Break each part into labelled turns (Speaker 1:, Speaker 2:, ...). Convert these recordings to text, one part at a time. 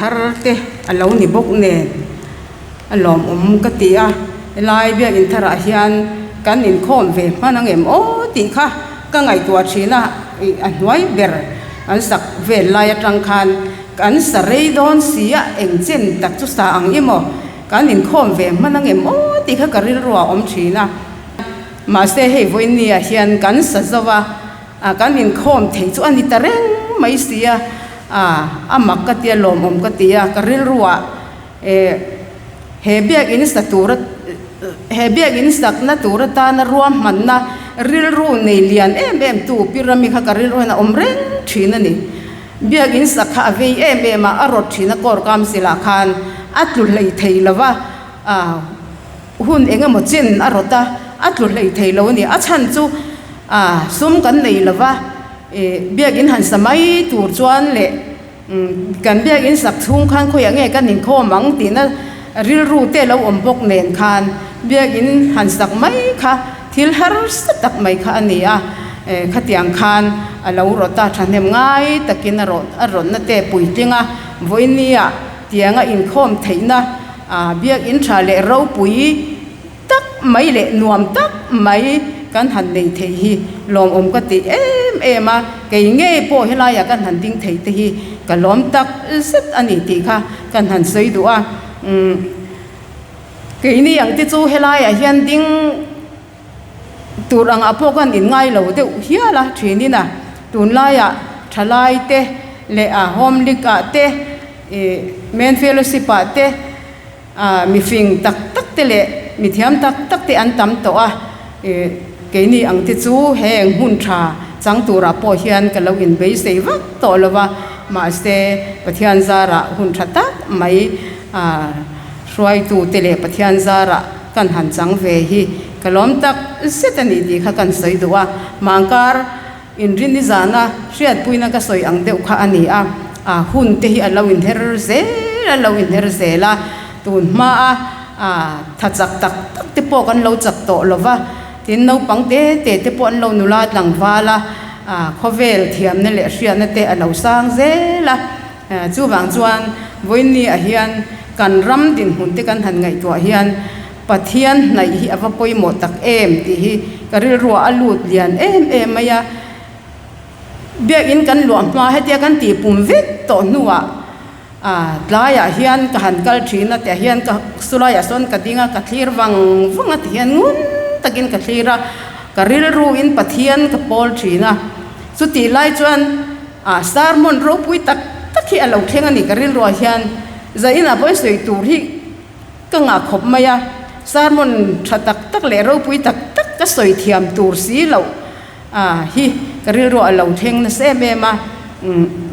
Speaker 1: thar te a lo ni bawk nen a lawmawm ka ti a helai biakin tharah hian kan inkhawm ve hman ang em aw tih kha ka ngaihtuah thin a ih a hnuai ber an sak vel lai atang khan kan sa rei dawn si a eng chen tak chu sa ang emaw kan inkhawm ve hman ang em aw tih kha ka rilru a awm thin a mahse hei vawinia hian kan sa zo a. A kan inkhawm thei chu a ni ta reng mai si a, a a mak ka tia lawmawm ka ti a, ka rilruah eh he biakinn sa tura he biakinn sakna tur atana ruahmanna rilru nei lian em em tu Pi Rami kha ka rilru hian a awm reng thin a ni. Biakinn sak kha a vei em em a, a rawt thin a kawr kam silah khan a tlu hlei thei lo va, a Hun eng emaw chen a rawt a, a tlu hlei thei lo a ni. A chhan chu a sum kan nei lo va, ih biakin han sa mai tur chuan leh kan biakin sak chhung khan khawiah nge kan inkhawm ang tihna rilru te lo awm bawk nen khan biakin han sak mai kha thil harsa tak mai kha a ni a, khatiang khan a lo rawt a, thahnem ngai takin a rawt a rawtna te puitling a, vawinia tianga inkhawm theihna A biakinn tha leh ropui tak mai leh nuam tak mai kan han nei thei hi lawmawm ka ti em em a, kei ngei pawh helaiah kan han ding thei te hi ka lawm tak zet a ni tih kha kan han sawi duh a. Umm keini ang te chu helaiah hian ding tur angah pawh kan inngai lo deuh hial a thinin a, tunlaiah thalai te leh a home league ah te ih men fellowship ah te ah mifing tak tak te leh mithiam tak tak te an tam tawh a ih keini ang te chu heng hmun tha chang turah pawh hian ka lo inbeisei vak tawh lo va mahse Pathian zarah hun tha tak mai ah hruaitu te leh Pathian zarah Kan han chang ve hi ka lawm tak zet a ni tih kha kan sawi duh a, mangkar inrin ni zana hriatpuina ka sawi ang deuh kha a ni a, a hun te hi a lo inher zel a lo inher zel a, tun hmaa a tha chak tak tak te pawh kan lo chak tawh lo va, tin naupang te te te pawh an lo nula tlangval a, a khawvel thiamna leh hriatna te a lo sang zel a. Chuvang chuan vawinia hian kan ram dinhmun te kan han ngaihtuah hian Pathian hnaih hi a va pawimawh tak em tih hi ka rilruah a lut lian em em mai a. Biakinn kan luah hma hetia kan tih pum vek tawh hnuah tlaiah hian ka han kal thin a tiah hian ka sulaiah sawn ka ding a, ka thlir vang vang a ti hian ngun takin ka thlir a, ka rilruin Pathian ka pawl thin a. Chutih lai chuan A sermon ropui tak tak hi a lo thleng a ni ka rilruah hian zainah pawhin sawi tur hi ka ngah khawp mai a, sermon tha tak tak leh ropui tak tak ka sawi thiam tur si loh a hi ka rilruah a lo thleng nasa em em a,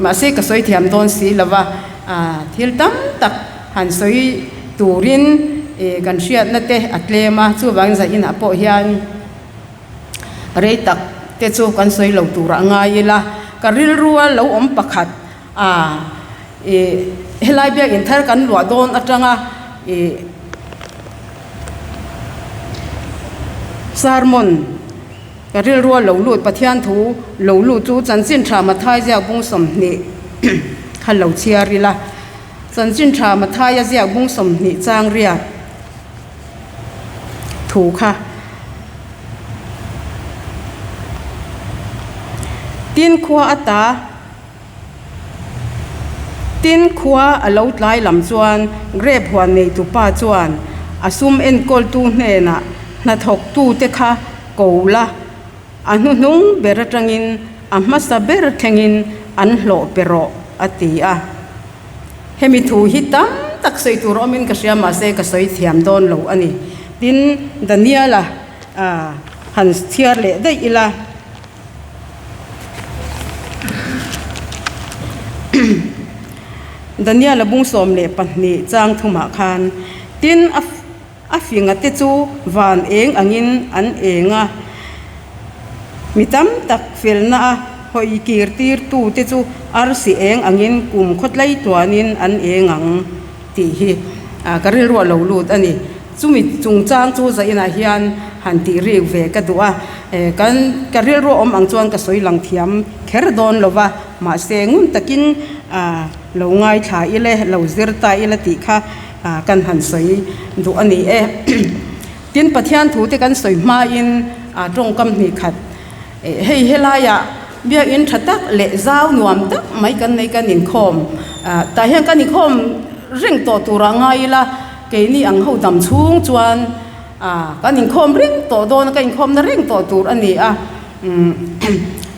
Speaker 1: mahse ka sawi thiam dawn si lo va, thil tam tak han sawi turin kan hriatna te a tlem a, chuvangin zainah pawh hian. Rei tak te chu kan sawi lo tur a ngai ila, ka rilrua lo awm pakhat a ih helai biakinn thar kan luah dawn atanga ih sermon ka rilrua lo lut Pathian thu lo lut chu chanchin tha Mathai ziak bung 20 kha lo chhiar ila, chanchin tha Mathaia ziak bung 20 chang riat. Thu kha. Tin khua a ta. Tin khua a lo tlai lam chuan grape huan neitu pa chuan a sum enkawltu hnenah hnathawktute kha ko la, a hnuhnung ber atangin a hmasa ber thlengin an hlawh pe rawh a ti a. Hemi thu hi tam tak sawi tur awmin ka hria mahse ka sawi thiam dawn lo a ni. Tin, Daniela han chhiar leh daih ila. Daniela bung 12 chang thumah khan, Tin, a finga te chu van eng angin an eng a, mi tam tak felna a hawi kir tirtu te chu arsi eng angin kum khawtlai tuanin an eng ang tih hi ka rilruah lo lut a ni. Chumi chungchang chu zainah hian han tih rik ve ka duh a, kan ka rilruah awm ang chuan ka sawi lang thiam kher dawn lo va. Mahse ngun takin lo ngaithla ila lo zir ta ila tih kha kan han sawi duh a ni e. Tin Pathian thu te kan sawi hmain tawngkam hnih khat hei helaiah biakinn tha tak leh zau nuam tak mai kan nei kan inkhawm tah hian kan inkhawm reng tawh turah ngai ila keini ang ho dam chhung chuan kan inkhawm reng tawh dawn a ka inkhawmna reng tawh tur a ni a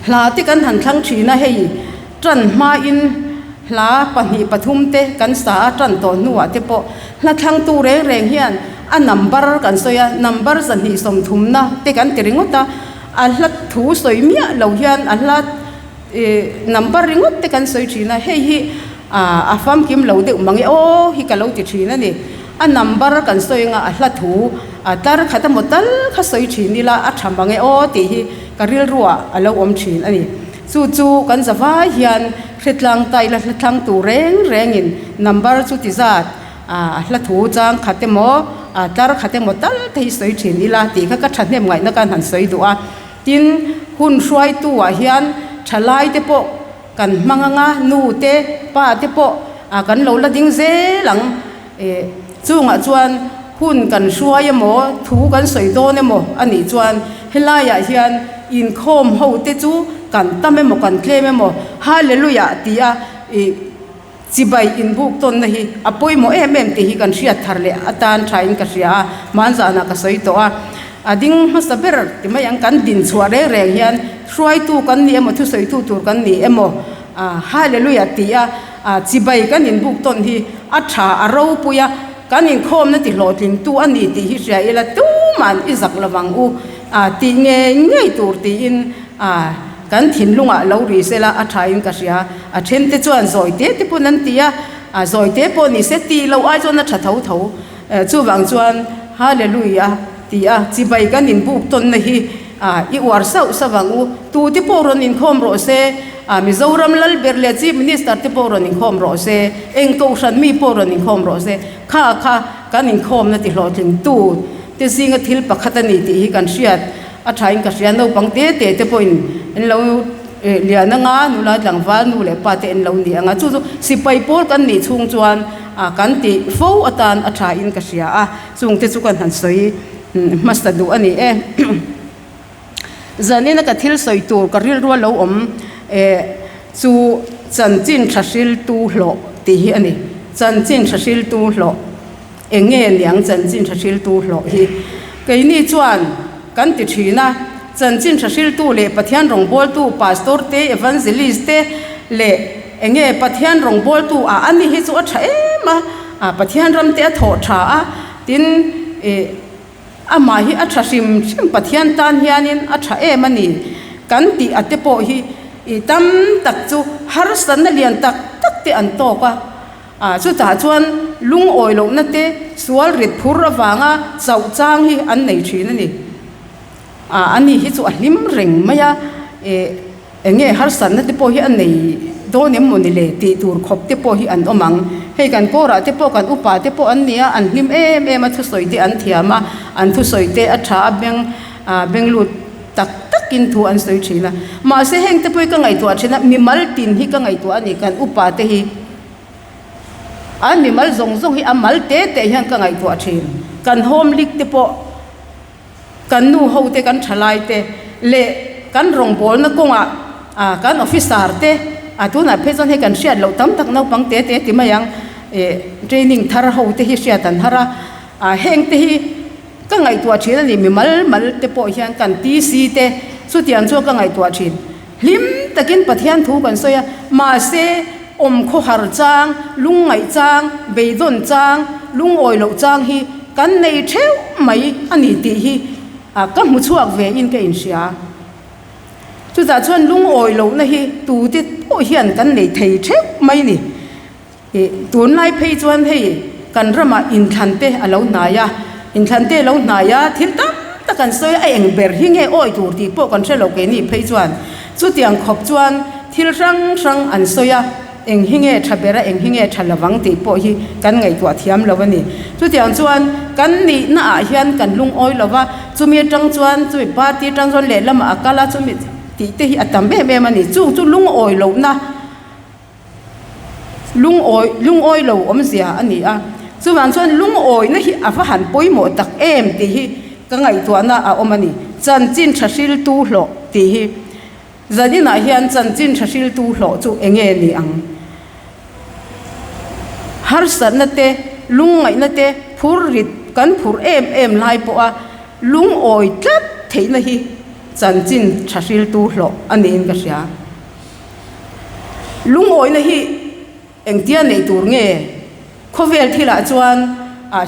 Speaker 1: hla te kan han thlang thin a hei tan hmain hla pahnih pathum te kan sa a tan tawh hnuah te pawh hla thlangtu reng reng hian a number kan sawi a number zahnih sawmthumna te kan ti ringawt a a hla thu sawi miah lo hian a hla ih number ringawt te kan sawi thin a hei hi ah a famkim lo deuh mang e aw hi ka lo ti thin a ni a number kan sawi anga a hla thu a tlar khat emaw tal kha sawi thin ila a tha mang e aw tih hi ka rilruah a lo awm thin a ni. Chu chu kan zavai hian hretlang ta ila hlatlang tur reng rengin number chu ti zat a hla thu chang khat emaw a tlar khat emaw tal te hi sawi thin ila tih kha ka thahnem ngaihna khan han sawi duh a. Tin, hun hruaitu ah hian thalai te pawh kan hmang anga nu te pa te pawh kan lo la ding zel ang. Ih chungah chuan hun kan hruai emaw thu kan sawi dawn emaw a nih chuan helaiah hian inkhawm ho te chu kan tam emaw kan tlem emaw Hallelujah ti a ih chibai inbuk tawnna hi a pawimawh em em tih hi kan hriat thar leh atan thain ka hria a, hmanzanah ka sawi tawh a. A ding hmasa ber ti mai ang kan din chhuah reng reng hian hruaitu kan ni emaw thusawitu tur kan ni emaw Hallelujah ti a A chibai kan inbuk tawn hi a tha a ropui a, kan inkhawmna ti hlawhtlingtu a ni tih hi hria ila tuma'n i zak lovang u a tih ngei ngei tur tiin a kan thinlungah lo ri sela a thain ka hria. A thente chuan zawi te te pawn an ti a, a zawi te pawh ni se tih loh ai chuan a tha tho tho. Chuvang chuan Hallelujah ti a chibai kan inbuk tawnna hi A, i uar sauh sauh ang u. Tute pawh rawn inkhawm rawh se. A, Mizoram Lalber leh Chief Minister te pawh rawn inkhawm rawh se. Eng kohhran mi pawh rawn inkhawm rawh se. Kha kha kan inkhawmna ti hlawhtlingtu te zinga thil pakhat a ni tih hi kan hriat a thain ka hria. Naupang te te te pawhin an lo lian anga, nula tlangval nu leh pa te an lo ni anga. Chu chu sipai pawl kan nih chhung chuan kan tih fo atan a thain ka hria a. Chungte chu kan han sawi hmasa duh a ni e. Zanina ka thil sawi tur ka rilru a lo awm chu chanchin tha hriltu hlawh tih hi a ni. Chanchin tha hriltu hlawh eng nge niang chanchin tha hriltu hlawh hi? Keini chuan kan ti thin a, chanchin tha hriltu leh Pathian rawngbawltu Pastor te, Evangelist te leh eng nge Pathian rawngbawltu ah a ni hi chu a tha em a, A Pathian ram te a thawh tha a, tin ih amah hi a tha hrim hrim Pathian tan hianin a tha em a ni kan tih a te pawh hi ih tam tak chu harsatna lian tak tak te an tawk a, ah chutah chuan lungawi lohna te sual rit phur avanga chauh chang hi an nei thin a ni. Ah ani hi chu a hlim reng mai a ih. Eng nge harsatna te pawh hi a nei dawn em mawni le tih tur khawp te pawh hi an awm ang. Hei kan kawrah te pawh kan upa te pawh an ni a, an hlim em em a, thusawi te an thiam a, an thusawi te a tha a beng ah beng lut tak takin thu an sawi thin a. Mahse heng te pawh hi ka ngaihtuah thin a, mimal tin hi ka ngaihtuah a ni kan upa te hi. An mimal zawng zawng hi a mal te te hian ka ngaihtuah thin. Kan home league te pawh. Kan nu ho te, kan thalai te leh kan rawngbawlna kawngah kan officer te a tunah phei chuan hei kan hriat loh tam tak naupang te te ti mai ang ih training thar ho te hi hriat an har a, heng te hi ka ngaihtuah thin a ni mi mal mal te pawh hian kan TC te chutiang chuan ka ngaihtuah thin. Hlim takin Pathian thu kan sawi a, mahse awm khawhar chang, lungngaih chang, beidawn chang, lungawi loh chang hi kan nei theuh mai a ni tih hi ka hmu chhuak ve in ka inhria. Chutah chuan lungawi lohna hi tute pawh hian kan nei thei theuh mai ni. Ih, tunlai phei chuan hei kan ramah inthlan te a lo hnai a, inthlan te a lo hnai a, thil tam tak an sawi a, a eng ber hi nge awi tur tih pawh kan hre lo keini phei chuan chutiang khawp chuan thil hrang hrang an sawi a, eng hi nge tha ber a, eng hi nge tha lovang tih pawh hi kan ngaihtuah thiam lo a ni. Chutiang chuan kan nihna ah hian kan lungawi lo va, chumi atang chuan chumi party atang chuan lehlamah a kal a, chumi tih te hi a tam em em a ni, chung chu lungawi lohna. Lungawi lungawi lo awmzia a ni a. Chuvang chuan lungawina hi a va han pawimawh tak em tih hi ka ngaihtuahna a awm a ni. Chanchin tha hriltu hlawh tih hi zaninah hian chanchin tha hriltu hlawh chu eng nge ni ang? Harsatna te, lungngaihna te phur rit kan phur em em lai pawha lungawi tlat theihna hi chanchin tha hriltu hlawh a niin ka hria. Lungawina hi engtia neih tur nge? Khawvel thilah chuan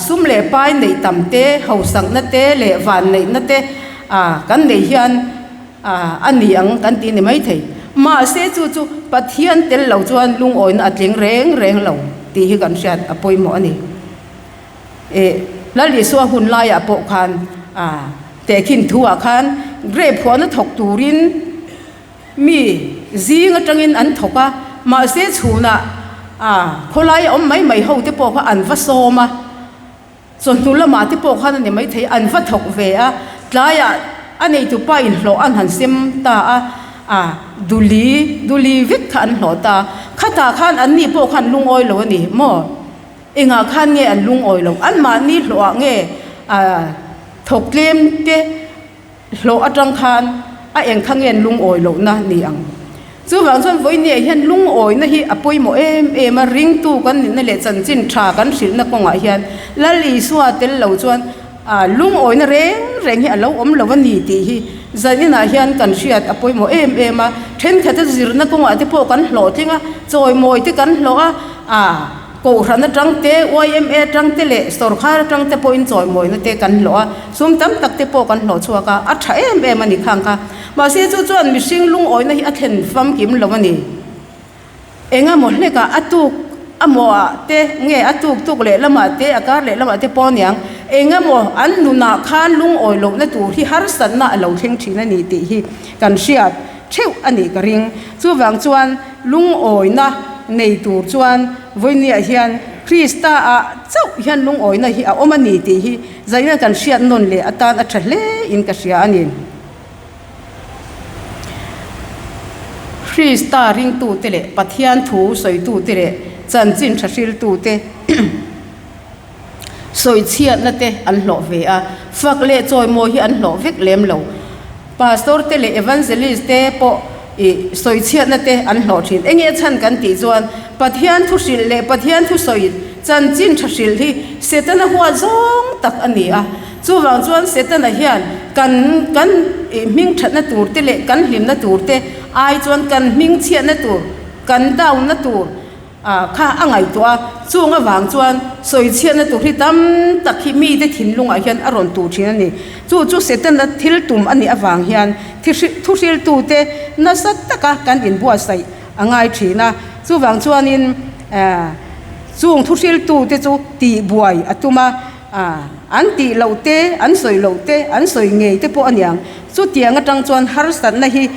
Speaker 1: sum leh pai neih tam te, hausakna te leh vanneihna te kan neih hian a ni ang kan ti ni maithei. Mahse chu chu Pathian tel lo chuan lungawina a tling reng reng lo tih hi kan hriat a pawimawh a ni. Lal Isua hun laiah pawh khan tehkhin thuah khan grape huana thawk turin, Mi zing atangin an thawk a, mahse chhunah khawlai a awm mai mai ho te pawh kha an va sawm a, chawhnu lamah te pawh khan a ni maithei an va thawk ve a, tlaiah a neitu pa in hlawh an han sem ta a, a duli duli vek kha an hlawh ta a, khatah khan an ni pawh khan lungawi lo a ni maw? Engah khan nge an lungawi lo? Anmahni hlawhah nge thawk tlem te? Hlawh atang khan a eng kha ngen lungawi lohna ni ang. Chuvang chuan vawinia hian lungawina hi a pawimawh em em a, ringtu kan nihna leh chanchin tha kan hrilhna kawngah hian Lal Isua tel lo chuan lungawina reng reng hi a lo awm lo a ni tih hi zaninah hian kan hriat a pawimawh em em a. Thenkhat a zirna kawngah te pawh kan hlawhtling a, chawimawi te kan hlawh a, Kohhran atang te, yma atang te leh sawrkhar atang te pawhin chawimawina te kan hlawh a, sum tam tak te pawh kan hlawh chhuak a, a tha em em a ni khang kha. Mahse chu chuan mihring lungawina hi a thlen famkim lo a ni. Engemaw hlekah a tuk amawhah te nge a tuk tuk leh lamah te a kar leh lamah te pawh aniang engemaw an nunah khan lungawi lohna tur hi harsatna a lo thleng thin a ni tih hi kan hriat theuh a nih ka ring. Chuvang chuan lungawina nei tur chuan vawinia hian Krista ah chauh hian lungawina hi a awm a ni tih hi zaina kan hriat nawn leh atan a tha hle in ka hria a ni. Krista ringtute leh Pathian thu sawitute leh chanchin tha hriltute Sawichhiatna te an hlawh ve a, fak leh chawimawi hi an hlawh vek lem lo. Pastor te leh Evangelist te pawh ih sawichhiatna te an hlawh thin. Enge chhan kan tih chuan Pathian thu hrilh leh Pathian thu sawi chanchin tha hrilh hi Setana huat zawng tak a ni a. Chuvang chuan Setana hian kan kan ih hming thatna tur te leh kan hlimna tur te ai chuan kan hming chhiatna tur, kan down na tur, Kha a ngaihtuah a, chung avang chuan sawichhiatna tur hi tam tak hi mite thinlungah hian a rawn tuh thin a ni. Chu chu Setana thil tum a nih avang hian thuhriltute nasa taka kan inbuatsaih a ngai thin a. Chuvang chuanin chung thuhriltute chu tihbuai a tum a, an tih loh te, an sawi loh te, an sawi ngei te pawh a niang. Chutiang atang chuan harsatna hi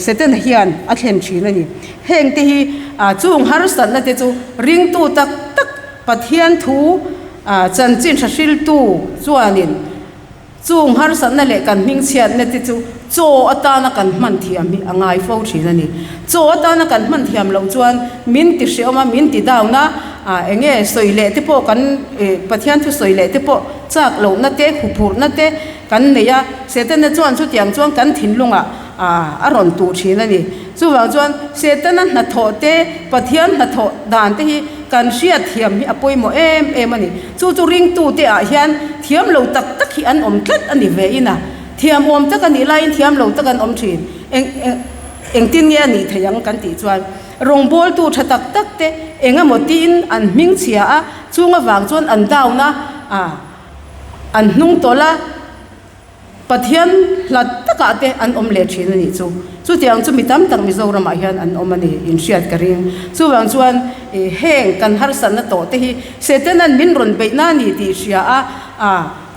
Speaker 1: Setana hian a thlen thin a ni. Heng te hi chung harsatna te chu ringtu tak tak Pathian thu chanchin hra hriltu chuanin chung harsatna leh kan hmingchhiatna te chu chaw atana kan hman thiam hi a ngai fo thin a ni. Chaw atana kan hman thiam loh chuan min ti hreawm a, min ti down a, eng nge sawi leh te pawh kan Pathian thu sawi leh te pawh chak lohna te, huphurhna te kan nei a, Setana chuan chutiang chuan kan thinlungah a rawn tuh thin a ni. Chuvang chuan Setana hnathawh te, Pathian hnathawh dan te hi kan hriat thiam hi a pawimawh em em a ni. Chu chu ringtute ah hian thiam lo tak tak hi an awm tlat a ni ve in a, thiam awm tak a nih laiin thiam lo tak an awm thin. Eng engtin nge a nih theih ang kan tih chuan rawngbawltu tha tak tak te eng emaw tiin an hmingchhia a, chung avang chuan an down a, An hnung tawlh a, Pathian hlat takah te an awm leh thin a nih chu. Chutiang chu mi tam tak Mizoramah hian an awm a ni inhriat ka ring. Chuvang chuan heng kan harsatna tawh te hi Setanan min rawn beih na ni tih hria a,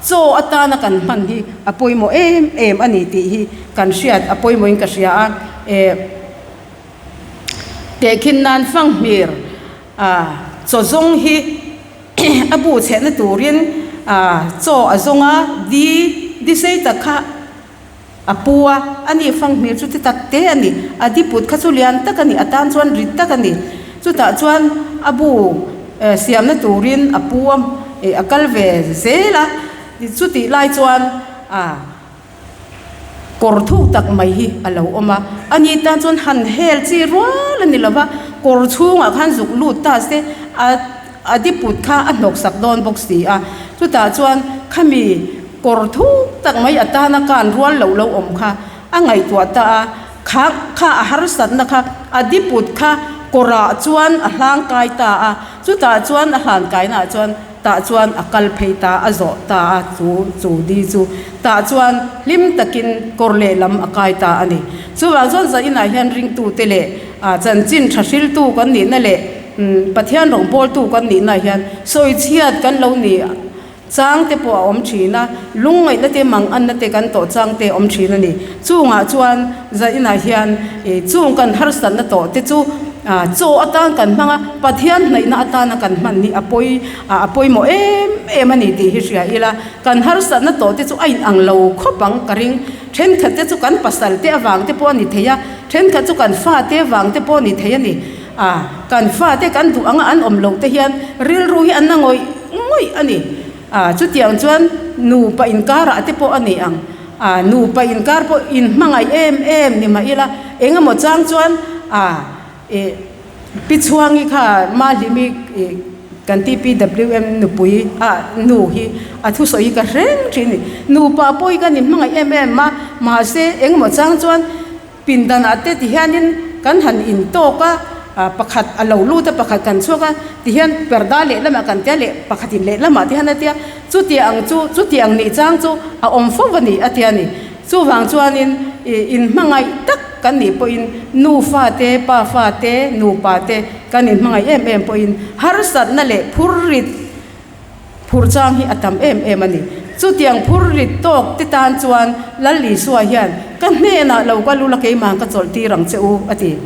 Speaker 1: chaw atana kan hman hi a pawimawh em em a ni tih hi kan hriat a pawimawhin ka hria a. Tehkhin nan fanghmir chaw zawng hi A bu chhehna turin chaw a zawng a, di di sei tak kha a pu a, a ni fanghmir chu ti tak te a ni, a di put kha chu lian tak a ni, a tan chuan rit tak a ni. Chutah chuan a bu siamna turin a pu a ih a kal ve zel a, chutih lai chuan ah kawr thuk tak mai hi a lo awm a, ani tan chuan han hel chi rual a ni lo va, kawr chhungah khan zuk lut ta se a a diput kha a hnawk sak dawn bawk si a, chutah chuan khami kawr thuk tak mai atana kan rual loh lo awm kha a ngaihtuah ta a, kha kha a harsatna kha a diput kha kawrah chuan a hlangkai ta a, chutah chuan a hlankainaah chuan tah chuan a kal phei ta a zawh ta a chu chu di chu tah chuan hlim takin kawr lehlam a kai ta a ni. Chuvang chuan zainah hian ringtute leh ah chanchin tha hriltu kan nihna leh Pathian rawngbawltu kan nihna hian sawichhiat kan lo ni chang te pawh a awm thin a, lungngaihna te manganna te kan tawh chang te a awm thin a ni. Chungah chuan zainah hian ih chung kan harsatna tawh te chu ah chaw atan kan hmang a, Pathian hnaihna atana kan hman hi a pawi ah a pawimawh em em a ni tih hi hria ila, kan harsatna tawh te chu a inang lo khawp ang ka ring. Thenkhat te chu kan pasal te avang te pawh a ni thei a, thenkhat chu kan fate avang te pawh a ni thei a ni. A, kan fate kan duh anga an awm loh te hian rilru hi an la ngawih ngawih a ni. A, chutiang chuan nupa inkarah te pawh a ni ang. A, nupa inkar pawh inhmangaih em em ni mah ila, eng emaw chang chuan a, ih, Pi Chhuangi kha Mahlimi ih kan TPWM nupui a nu hi a thusawi hi ka hreng thin a ni. Nupa pawh hi kan inhmangaih em em a, mahse eng emaw chang chuan Pindanah te tihianin kan han intawk a, pakhat a lo lut a, pakhat kan chhuak a, tihian parda lehlamah kan tia leh pakhatin lehlamah te hian a tia, chuti ang chu, chuti ang nih chang chu a awm fo a ni a tia ni. Chuvang chuanin ih inhmangaih tak kan nih pawhin nufa te, pafa te, nupa te kan inhmangaih em em pawhin harsatna leh phurrit, Phur chang hi a tam em em a ni. Chutiang phur rit tawk te tan chuan Lal Isua hian, Ka hnenah lo kal ula keimah ka chawlh tir ang che u, a ti.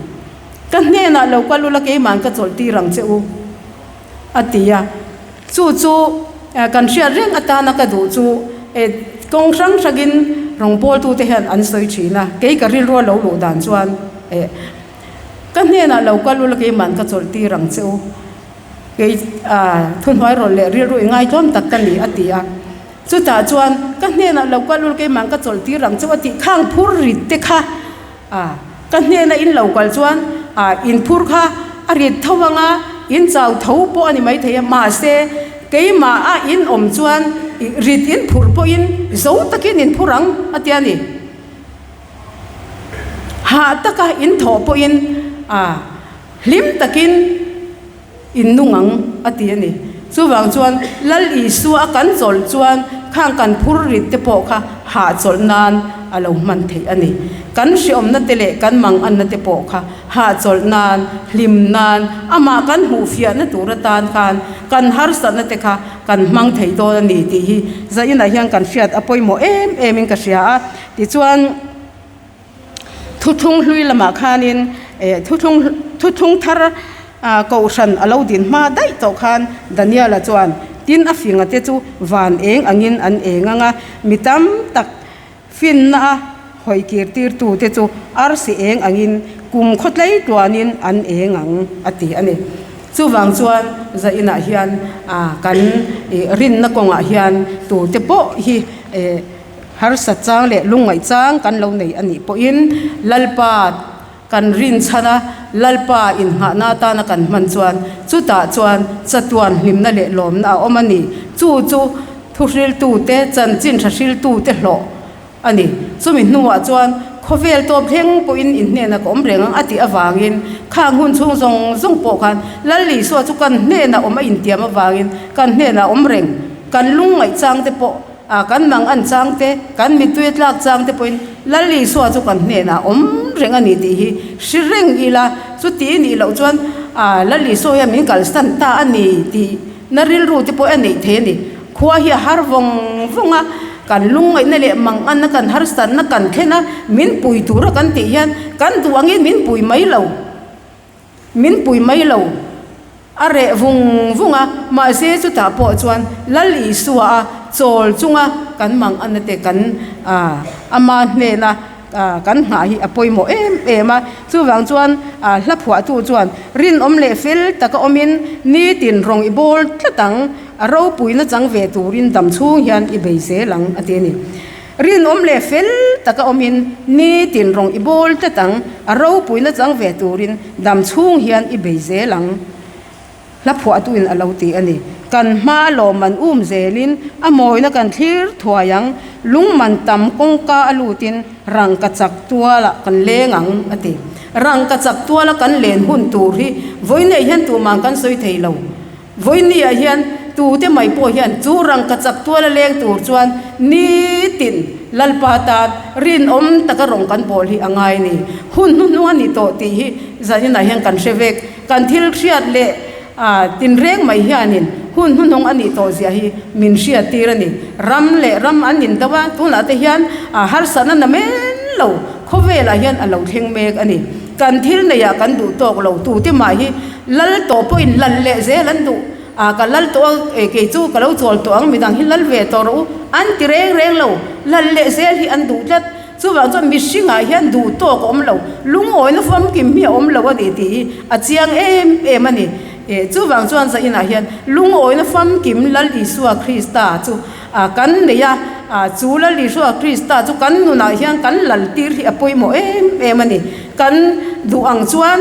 Speaker 1: Ka hnenah lo kal ula keimah ka chawlh tir ang che u, a ti a. Chu chu kan hriat reng atana ka duh chu kawng hrang hrangin rawngbawltute hian an sawi thin a. Kei ka rilrua lo luh dan chuan ka hnenah lo kal ula keimah ka chawlh tir ang che u. Kei thuhnuai rawlh leh rilru i ngaitlawm tak ka ni, a ti a. Chutah chuan, Ka hnenah lo kal ul, keimah ka chawlh tir ang cheu, a tih khang phur rit te kha ka hnena in lo kal chuan in phur kha a rit tho ang a, in chau tho pawh a ni maithei a, mahse, keimah a in awm chuan rit in phurh pawhin zo takin in phur ang, a ti a ni. Hah taka in thawh pawhin Hlim takin in nung ang, a ti a ni. Chuvang chuan Lal Isua a kan chawlh chuan khang kan phur rit te pawh kha hahchawlh nan a lo hman theih a ni. Kan hreawmna te leh kan manganna te pawh kha hahchawlh nan, hlim nan, amah kan hmuhfiahna tur atan khan kan harsatna te kha kan hmang thei dawn a ni tih hi zainah hian kan hriat a pawimawh em em in ka hria a. Tichuan. Thuthlung hlui lamah khanin eh thuthlung thuthlung thar ah kohhran a lo din hma daih tawh khan Daniela chuan tin a finga te chu van eng angin an eng ang a, mi tam tak finna a hawi kir tirtu te chu arsi eng angin kum khaw tlei tluanin an eng ang a ti a ni. Chuvang chuan zainah hian ah kan ih rinna kawngah hian tute pawh hi eh. Harsat chang leh lungngaih chang kan lo nei a nih pawhin Lalpa kan rinchhan a, Lalpa inngahna atana kan hman chuan chutah chuan chatuan hlimna leh lawmna a awm a ni. Chu chu thuhriltute, chanchin hrahriltute hlawh a ni. Chumi hnuah chuan khawvel tawp thleng pawhin in hnenah ka awm reng ang a tih avangin khang hun chhung zawng zawng pawh khan Lal Isua chu kan hnenah awm a intiam avangin kan hnenah a awm reng. Kan lungngaih changte pawh A kan mang an chang te, kan mittui a tlak chang te pawhin Lal Isua chu kan hnenah awm reng a ni tih hi hre reng ila, chuti nih loh chuan a Lal Isua hian min kalsan ta a ni tih na rilru te pawh a neih thei a ni. Khua hi a har vawng vawng a, kan lungngaihna leh mang anna kan harsatna kan thlen a, min pui tura kan tih hian kan duh angin min pui mai lo. Min pui mai lo, a reh vung vung a, mahse chutah pawh chuan Lal Isua a chawl chunga kan mang anna te kan ama hnena. kan nghah hi a pawimawh em em a. Chuvang chuan hla phuahtu chuan rinawm leh fel taka awmin nitin rawng i bawl tlat ang, a ropuina chang ve turin dam chhung hian i bei zel ang a ti a ni. Rinawm leh fel taka awmin nitin rawng i bawl tlat ang, a ropuina chang ve turin dam chhung hian i bei zel ang. Hla phuahtuin a lo ti a ni. Kan hma lawm an um zelin a mawina kan thlir thuai ang, lungman tam kawngka a lutin rangka chak tualah kan leng ang a ti. Rangka chak tuala kan len hun tur hi vawiinei hian tumah kan sawi thei lo. Vawinia hian tute mai pawh hian chu rangka chak tuala leng tur chuan nitin Lalpa tan rinawm taka rawng kan bawl hi a ngai a ni. Hun hnuhnung a ni tawh tih hi zaninah hian kan hre vek. Kan thil hriat leh tinreng mai hianin hun hnuhnung a nih tawh zia hi min hriat tir a ni. Ram leh ram an indo a, tunah te hian harsatna na men lo khawvelah hian a lo thleng mek a ni. Kan thil neiah kan duh tawk lo tute mah hi lal tawh pawhin lal leh zel an duh. Ka lal tawh a, kei chu ka lo chawl tawh ang, midang hi lal ve tawh rawh u an ti reng reng lo. Lal leh zel hi an duh tlat. Chuvang chuan mihringah hian duh tawk a awm lo, lungawina famkim hi a awm lo a ni tih hi a chiang em em a ni. Chuvang chuan zainah hian lungawina famkim Lal Isua Krista chu kan nei a, chu Lal Isua Krista chu kan nunah hian kan lal tir hi a pawimawh em em a ni. Kan duh ang chuan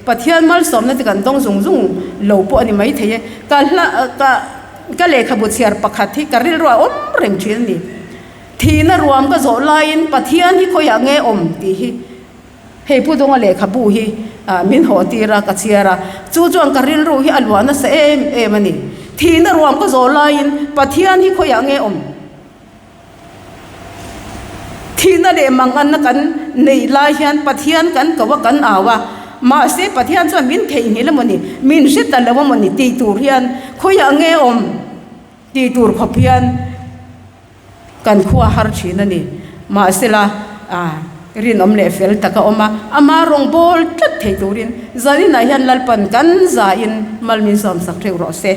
Speaker 1: Pathian malsawmna te kan dawng zung zung lo pawh a ni maithei e. Ka hla ka ka lehkhabu chhiar pakhat hi ka rilru a awm reng thin a ni. Thihna ruam ka zawh laiin Pathian hi khawiah nge awm tih hi hei Pu Dawnga lehkhabu hi min haw tir a, ka chhiar a, chu chuan ka rilru hi a luah nasa em em a ni. Thihna ruam ka zawh laiin Pathian hi khawiah nge awm? Thihna leh manganna kan neih lai hian Pathian kan ko a, kan au a, mahse Pathian chuan min theihnghilh emaw ni, min hre ta lo emaw ni tih tur hian khawiah nge awm? Tih tur khawp hian kan khua har thin a ni. Mahsela, rinawm leh fel tak a awm a, ama rawngbâwl tlat thei turin zaninah hian Lalpan kan zain mal min sawmsak theuh rawh se.